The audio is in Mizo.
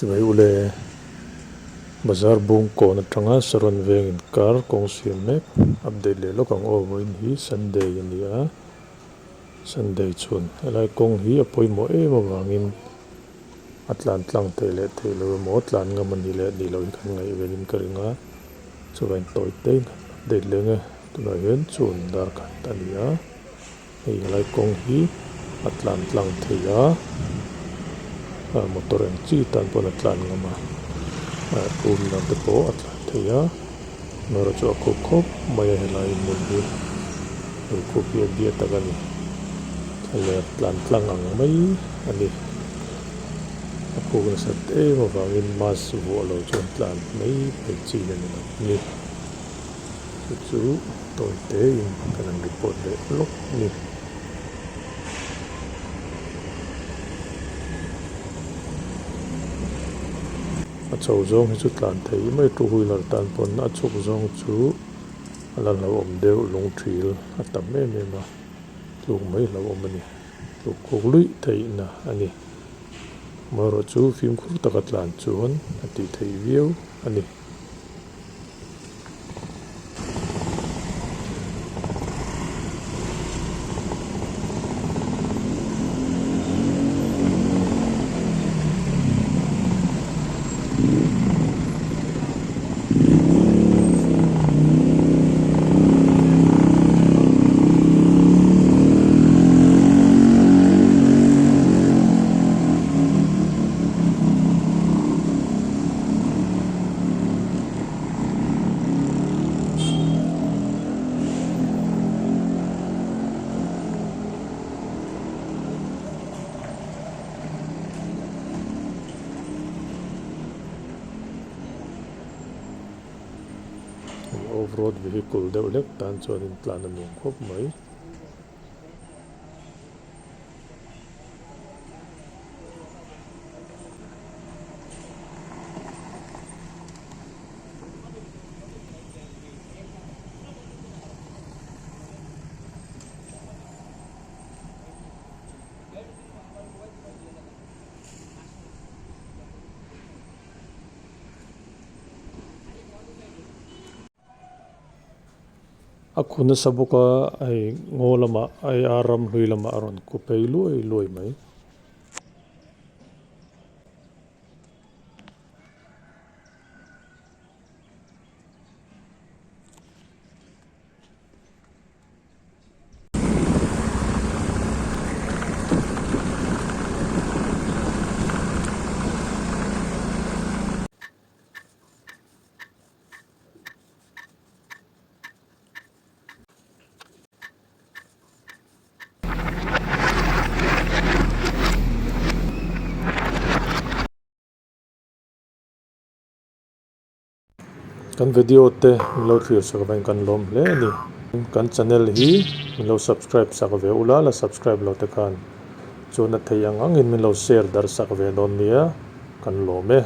Chuvei ule bazar bung kawn atanga Saron veng inkar kawng siam mek update leh lawk ang aw vawiin hi Sunday a ni a Sunday chhun helai kawng hi a pawimawh em avangin a tlan tlang theih leh theih loh emaw tlan ngam a nih leh nih loh hi kan ngaih venin ka ring a chuvangin tawi te in kan update leh ang e tunah hian chhun dar khat a ni a. Hei helai kawng hi a tlan tlang thei a, motor eng chi tan pawn a tlan ngam a, two wheeler te pawh a tlan thei a, amaherawh chu a khup khawp mai a helai hmun hi lui khup hi a bia tak a ni, thlaler tlan tlang ang mai a ni, a khuk nasat em avangin mask vuah lo chuan tlan mai mai chi a ni lo a ni. Chu chu tawi te in kan han report leh lawk a ni. A chho zawng hi chu tlan thei mai two wheeler tan pawn a chhuk zawng chu a la hlauhawm deuh lung thil a tam em em a tluk mai hlauhawm a ni tluk khuk luih theihna a ni. Amaherawh chu fimkhur taka tlan chuan a tih theih viau a ni. Off road vehicle deuh hlek tan chuanin tlan a nuam khawp mai. A khu nasa bawk a hei ngaw lamah ai a ramhlui lamah a rawn ku phei luai luai mai. Kan video te min lo thlir sak avangin kan lawm hle a ni. Kan channel hi min lo subscribe sak ve ula la subscribe lo te khan chuan a thei ang angin min lo share darh sak ve dawn nia kan lawm e.